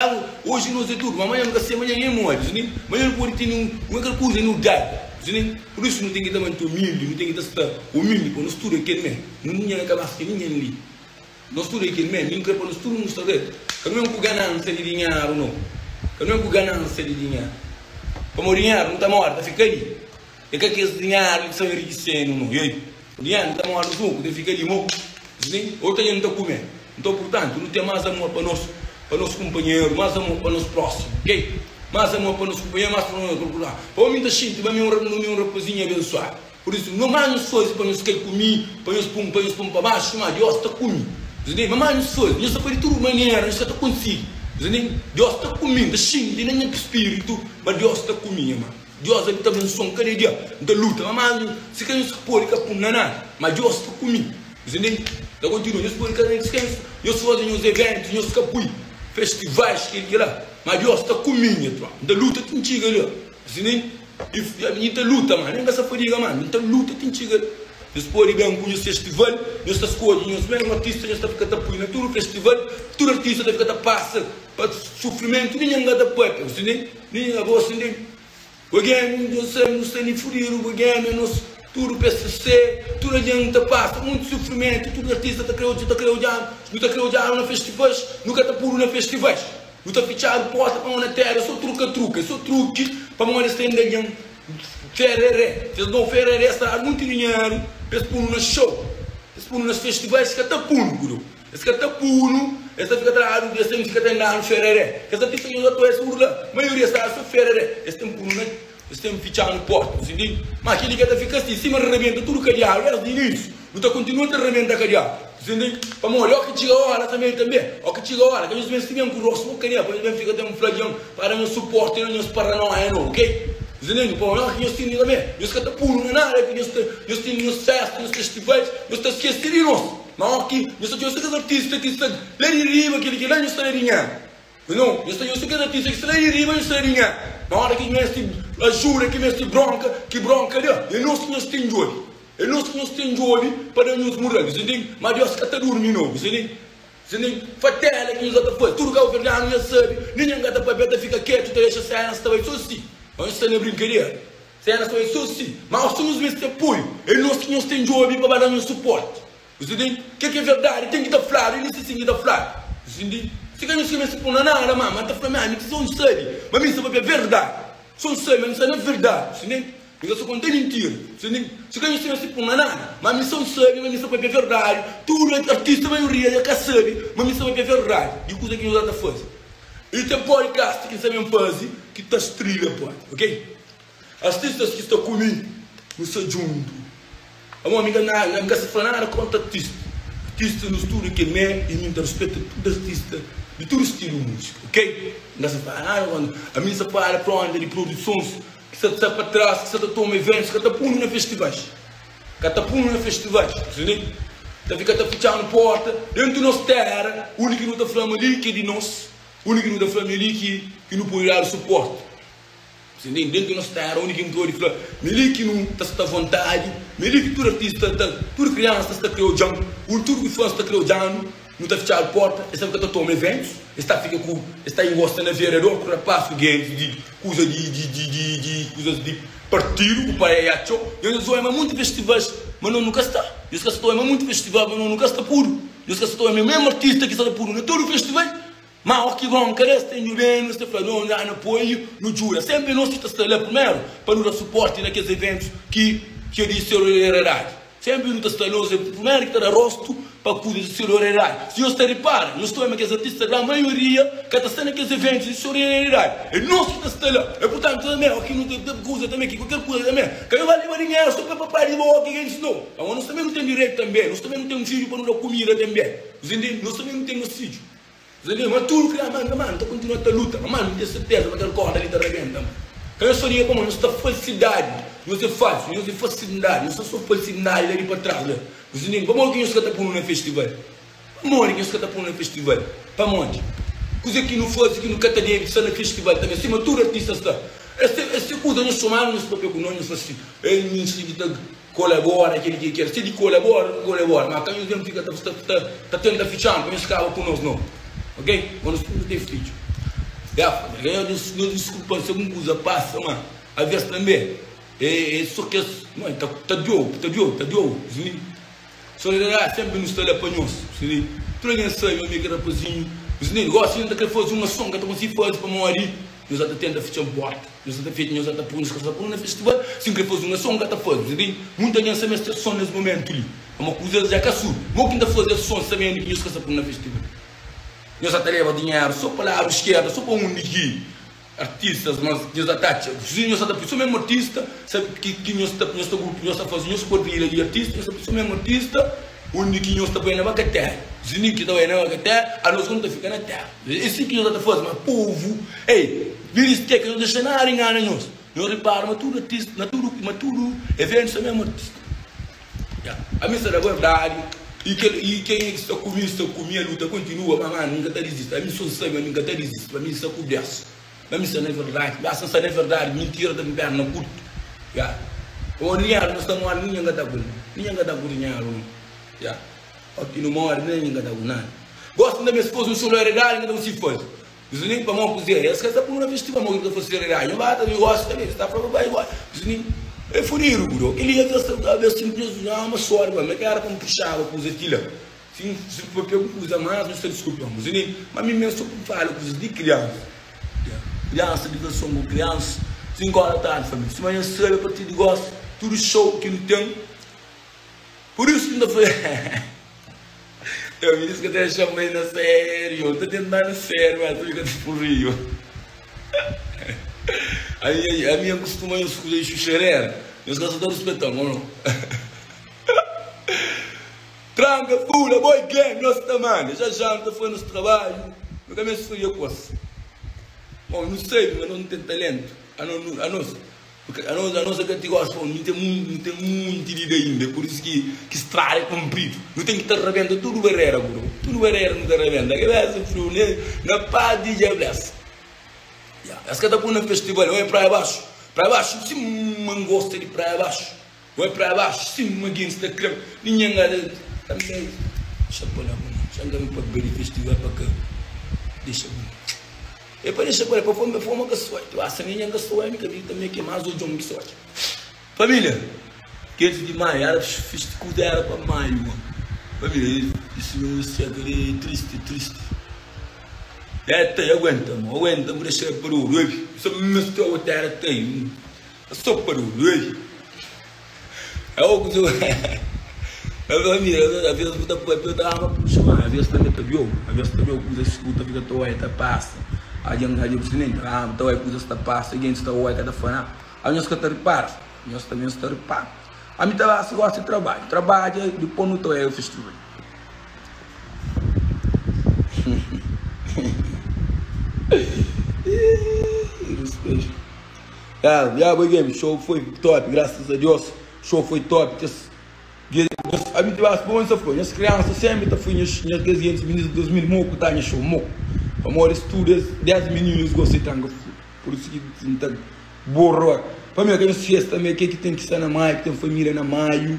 Oji nos é tudu, ma manhan nu ka sabe, manhan é modi, zini? Manhan nu pode tene un un kel kuza i nu da, zini? Pur isu nu ten ki ta mante umildi, nu ten ki ta sta umildi pa nos tudu é kel mé. Nu ningen ka mas ki ningen li. Nos tudu é kel mé. Mi N kre pa nos tudu nu sta dretu. Ka nu ben ku ganansa di dinheru, no. Ka nu ben ku ganansa di dinheru. Pamodi dinheru nu ta móre, ta fika li. É ka kes dinheru li ki sta enrikisenu no. Ei, dinheru nu ta móre nos ku ta fika li mo. Sim, otu algen nu ta kume. Nton, purtantu, nu ten más amor pa nos, pa nos kunpanheru, más amor pa nos prósimu, ok? Más amor pa nos kunpanheru, más pa nos prósimu. Pa omi ta xinti ma mi é un rapazinhu abensuadu. Pur isu, no más nhos faze pa nhos kai ku mi, pa nhos pun, pa nhos pun pa baxu, má Deus ta ku mi. Nhos ntende? Ma más nhos faze, nhos ta faze di tudu manera, nhos ka ta konsigi. Nhos ntende? Deus ta ku mi. N ta xinti na nha spiritu ma Deus ta ku mi, nha má. Deus ami ta abensuan kada dia. N ta luta, ma más si ka nhos pode ka pun na nada, ma Deus ta ku mi. Nhos ntende? Ta kontinua, nhos pode ka nhos, nhos faze nhos eventus, nhos ka pui festivais, kel ki la, ma Deus ta ku mi, nha tropa. N ta luta ti N txiga la. Nhos ntende? I ami N ta luta, ma nen ka sa fadiga, ma N ta luta ti N txiga la. Nhos pode ben ku nhos festival, nhos ta skodje nhos mesmu artista, nhos ta fika ta pui na tudu festival, tudu artista ta fika ta pasa pa sufrimentu, ningen ka ta papia. Nhos ntende? Ningen, abo, ntende? Bugemi, Deus sabe nu sta li fudidu Bugemi, nos tudu PCC Tudu algen ta pasa munti sufrimentu Tudu artista ta kre odja, ta kre odja-nu Nu ta kre odja-nu na festivais Nu ka ta pudu na festivais Nu ta fitxadu porta pamodi na tera É so truka-truka, é so truki Pamodi es ta inda algen Fereré, es dau fereré Es ta dadu munti dinheru pa es punu na show Pa es punu nas festivais Es ka ta punu, kudu. Es ka ta punu, es ta fika ta dadu, es ten fika ta ndanu fereré. Kes artista ki nhos atua es tudu la, maioria es ta dadu so fereré. Es ten punu na, es ten fitxanu porta, bu sintende? Ma keli ka ta fika si, sima rabenta tudu kadiadu desdi inisiu, nu ta kontinua ta rabenta kadiadu, bu sintende? Pamodi o ki txiga ora tanbe, tanbe, o ki txiga ora ka nhos meste ben ku rostu ku kadia pa nhos ben fika ta fla djan pa da nhos suporti na nhos paranoia no, ok? Bu sintende? Pamodi o ki nhos tene tanbe, nhos ka ta punu na nada ki nhos ta, nhos tene nhos festa, nhos festivais, nhos ta skese di nos. Ma oki nhos ta djobe so kes artista ki sta la di riba, kel ki la nhos ta da dinheru. No, nhos ta djobe so kes artista ki sta la di riba, nhos ta da dinheru. Ma ora ki mesti ajuda, ki mesti bronka, ki bronka da, é nos ki nhos ten djobe. É nos ki nhos ten djobe pa da nhos mural. Nhos ntende? Ma Deus ka ta durmi no. Nhos ntende? Nhos ntende? Fatela ki nhos ta faze, tudu kabuverdianu nha sabe, ningen ka ta papia, ta fika ketu, ta dexa senas ta bai so si. Ma nhos sta na brinkadera. Senas ta bai so si. Ma osi nhos mesti apoiu, é nos ki nhos ten djobe pa ba da nhos suporti. Bu ntende? Ke ki é verdadi ten ki ta fladu, i li si sin ki ta fladu. Bu ntende? Si ka nhos ka meste pô na nada, má ma N ta fla mi, ami ki so N sabe ma mi sta papia verdadi. So N sabe ma mi sta na verdadi. Bu ntende? Mi ka sta konta mintira. Bu ntende? Si ka nhos ka meste pô na nada, má mi so N sabe ma mi sta papia verdadi. Tudu artista, maioria dja ka sabe ma mi sta papia verdadi di kuza ki nhos sta ta faze. I ten podcast ki N sta ben faze ki ta strilha pode, ok? Artistas ki sta ku mi, nu sta djuntu. Pamodi mi ka na, mi ka sta fla nada kontra artista. Artista nos tudu ke me i mi ta ruspeta tudu artista di tudu stilu musika, ok? Mi ka sta fla nada kontra. Ami sta fala pronta di produsons ki sta sta pa tras, ki sta ta toma eventus, ka ta punu na festivais. Ka ta punu na festivais, ntende? Ta fika ta fitxanu porta dentu nos tera, undi ki nu ta fla ma li ki é di nos, undi ki nu ta fla ma li ki nu pode dadu suporti. Ntende? Dentu nos tera undi ki nu pode fla ma li ki nu ta sta vontadi, ma li ki tudu artista ta, tudu kriansa sta kre odja-m, undi tudu ki fãs ta kre odja-nu, nu ta fitxadu porta, es ta fika ta toma eventus, es ta fika ku, es ta ingosta na vereador ku rapaz ku gentis di kuza di di di di di kuzas di partidu ku paia txeu. Nhos ta oia ma munti festivals ma nos nu ka sta, nhos ka sta ta oia ma munti festival ma nos nu ka sta pudu, nhos ka sta ta oia ma mesmu artista ki sta ta pudu na tudu festival. Ma o ki bronka des ten djubenu, es ta fla, No, nu apoiu, nu djuda. Senpri nos ki ta sta la primeru pa nu da suporti na kes eventus ki ki é di solidariedadi. Senpri nu ta sta nos é primeru ki ta da rostu pa kuzas di solidariedadi. Si nhos ta ripara, nhos ta oja ma kes artista gran maioria ka ta sta na kes eventus di solidariedadi. É nos ki ta sta la. É purtantu tanbe o ki nu ta kuza tanbe ki kualker kuza tanbe ka nu ba leba dinheru so pa papá di bo ki gentis no. Pamodi nos tanbe nu ten direitu tanbe, nos tanbe nu ten fidju pa nu da kumida tanbe. Nhos intende? Nos tanbe nu ten nos fidju. Zé ma tudu kria manda ma nu ta kontinua ta luta ma nu ten serteza ma kel korda li ta rebenta ma ka nhos faria pamodi nhos sta falsidadi nhos é falsu nhos é falsidadi nhos sta so falsidadi la di pa tras la nhos ntende pamodi ki nhos ka ta punu na festival pamodi ki nhos ka ta punu na festival pamodi kuze ki nu fazi ki nu ka ta debe sta na festival tanbe sima tudu artista sta es es kuza nhos txomanu nhos papia ku nos nhos fla si nhos ta Kolabora kel ki kel si di kolabora nu kolabora ma ka nhos ben fika ta ta ta tenta fitxanu pa nhos kaba ku nos no ok ma nos tudu ten fidju. Ya família, nhos diskulpa-m si algun kuza pasa, ma alvês tanbê é sô kes. Ma ta due-u, ta due-u, ta due-u. Solidariedadi senpri nu sta la pa nhos. Tudu algen sabe ma mi é kel rapazinhu. Gósi N ta krê faze un ason, N ka ta konsigi faze pamodi nhos sta ta tenta fitxa-m pórta. Nhos sta ta fitxa, nhos sta ta pô, nhos ka sta pô-nu na festival. Si N krê faze un ason, N ka ta faze. Munta algen sta meste ason nes momentu li. Pamodi kuzas dja ka subi. Mo ki N ta faze ason sabendu ki nhos ka sta pô-nu na festival? Nhos sa ta leba dinheru so pa ladu skerda, so pa undi ki artistas, mas nhos ta atxa, si nhos sa ta pui so mesmu artista, sabe ki ki nhos ta nhos ta grupu, nhos ta fazi nhos kuadrilha di artista, nhos ta pui so mesmu artista, undi ki nhos ta bai na bakatera, zini ki ta bai na bakatera, anos nu ta fika na tera, é si ki nhos sa ta fazi, mas povu, ei, vira steka, nhos dexa nada ingana nhos, nhos ripara ma tudu artista, na tudu ma tudu eventu sta mesmu artista. Ami sta na verdadi i kel i kenha ki sta ku mi sta ku mi a luta kontinua ma manu mi ka ta dizisti ami so nsabi ma mi ka ta dizisti pa mi sta ku Deus ma mi sta na verdadi basta nsta na verdadi mintira ta bin perna kurtu ya pamodi dinheru no sta mori ningen ka ta ku ningen ka ta ku dinheru no ya oki no mori ningen ka ta ku nada gosi nta mes fosi un solidariedadi nka ta konsigi fazi Zuni pa mo kuzê es ka sta punu na festival mo ki ta fasi realidadi nho ba ta gosi ta bem sta fla pa bai igual zuni é fudidu bu do keli avês ta avês si nhos ama sori pa mi ka era pa n puxaba kuza kila si si papia ku kuza mas nhos ta diskulpa-m zuni ma mi mesmu so pa n fala kuzas di kriansa kriansa diverson ku kriansa 5 ora tardi família sima nhos sabe a partir di gosi tudu show ki nu ten pur isu ki n ta fla. Eu me disse que eu te chamei na sério. Tô tentando sério, mas tu fica tipo rio. A minha costuma eu escolher xuxereira. Meus casos estão respeitando, ou não? Tranca, fula, boy gang, nós tá manda. Já janta, foi nos trabalho. Nunca me sonhei com isso. Bom, não sei, mas não tem talento. A nós, a nós. Porque anos anos é ka ti gosta nu ten nu ten munti vida inda é por isso ki ki strada é kunpridu nu ten ki ta rabenta tudu barera bro tudu barera nu ta rabenta kabesa friu ne na paz di djablesa ya es ka ta pui na festival oi praia baxu praia baxu sima n gosta di praia baxu oi praia baxu sima gentis ta kre-m ninhen ka ta tambe xa pa la bu xa n ka ben pa bai di festival pa ka dexa bu. E pa dexa pa forma forma ka sorti basta ninguém ka soa mi ka vi também ke mais odjon ki sorti família 15 de maio era festi kuza era pa maio ma família isso não se é triste triste é tem aguenta mo aguenta bu dexa pa duru ei só meste o terra tem só pa duru ei É o que A vezes bu ta papia, ta ama puxa, ma a vezes também ta biou, a vezes ta biou kuzas escuta, fica ta oia, ta passa. Algen, algen si nem ta ama, ta oia kuzas ta passa, gentis ta oia, ka ta fala nada. A nhos ka ta ripara, nhos também ta ripara. Ami ta basta gosta di trabadju, trabadja dipos nu ta oia festival. Ya, ya boy game, show foi top, graças a Deus. Show foi top, kes ami ti bas pa sa foi, nhas criança sempre ta foi nhas nhas kes gentis minis de 2000 moku ta nha show moku. Pamodi es tudo es 10 meninos gosta di tranka fu. Por isso ki N ta borra. Pa mi ka nhos festa me ke ki ten ki sta na maio, ki ten família na maio.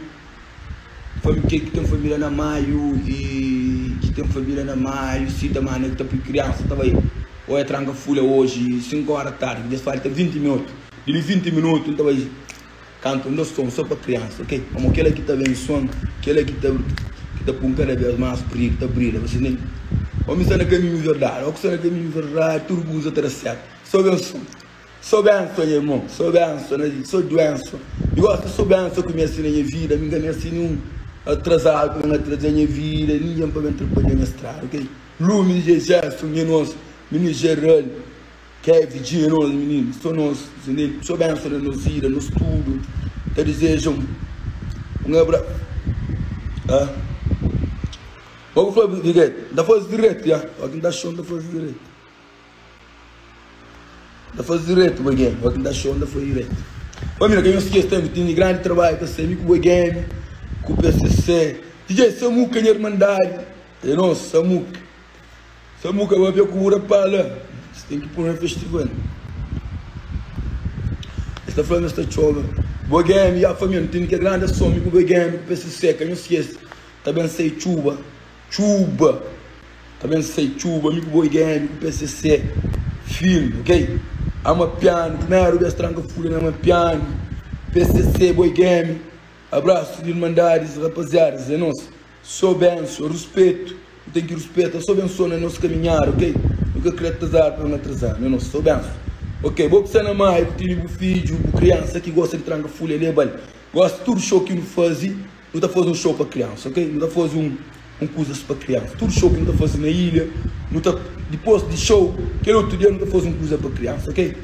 Fami ke ki ten família na maio e ki ten família na maio si ta manda ki ta pui criança ta bai oia tranka fulha hoje 5 horas da tarde, dja falta 20 minuto. Di li 20 minuto N ta bai Kanta un dos son so pa kriansa, ok? Pamodi kela ki ta abensuan, kela ki ta ki ta pun kada bes mas brilhu, ta brilha. Você ntende? Omi sta na kaminhu verdadi, o ku sta na kaminhu verdadi, tudu kuza ta da sertu. So benson, so benson nha irmon, so benson na so duenson. Mi gosta so benson ki meste na nha vida, mi ka meste ninhun atrasadu pa ben atraza nha vida, ningen pa ben trapadja nha strada, ok? Lumi di Gerson, nha nos, mininu Gerald. Kev G é nos mininu so nos so benção na nos vida nos tudo ta deseja um um abra ah Bo ku fla direto nta fazi direto ya o ki nta xon nta fazi direto nta fazi direto boy game o ki nta xon nta fazi direto família ka nhos skese tambi tene grandi trabalho ta sai mi ku boy game ku PCC DJ Samuca nha irmandade é nos Samuca. Samuca papia ku bu rapá la. Es ten ki pô na festival. Es ta fla ma es ta txoba. Boa game, ya família, nu tene ke grandi ason mi ku boa game, ku PCC, ka nhos skese. Ta ben sai txuba, txuba. Ta ben sai txuba, mi ku boa game, ku PCC. Firmi ok Amapiano primeru bes tranka fulha na Amapiano PCC boy game Abraço di irmandadis rapaziadas é nos So benso ruspetu nu ten ki ruspeta So benso na nos kaminhada ok Nu ka kre atrasadu pa nu atrasadu é nos So benso ok Bo ki sta na mai bu tene bu fidju bu kriansa ki gosta di tranka fulha lebal Gosi tudu show ki nu fazi Nu ta faze un show pa kriansa, ok? Nu ta faze un un kuzas pa kriansa. Tudu show ki nu ta faze na ilha, nu ta dipôs di show, kel otu dia nu ta faze un kuza pa kriansa, ok?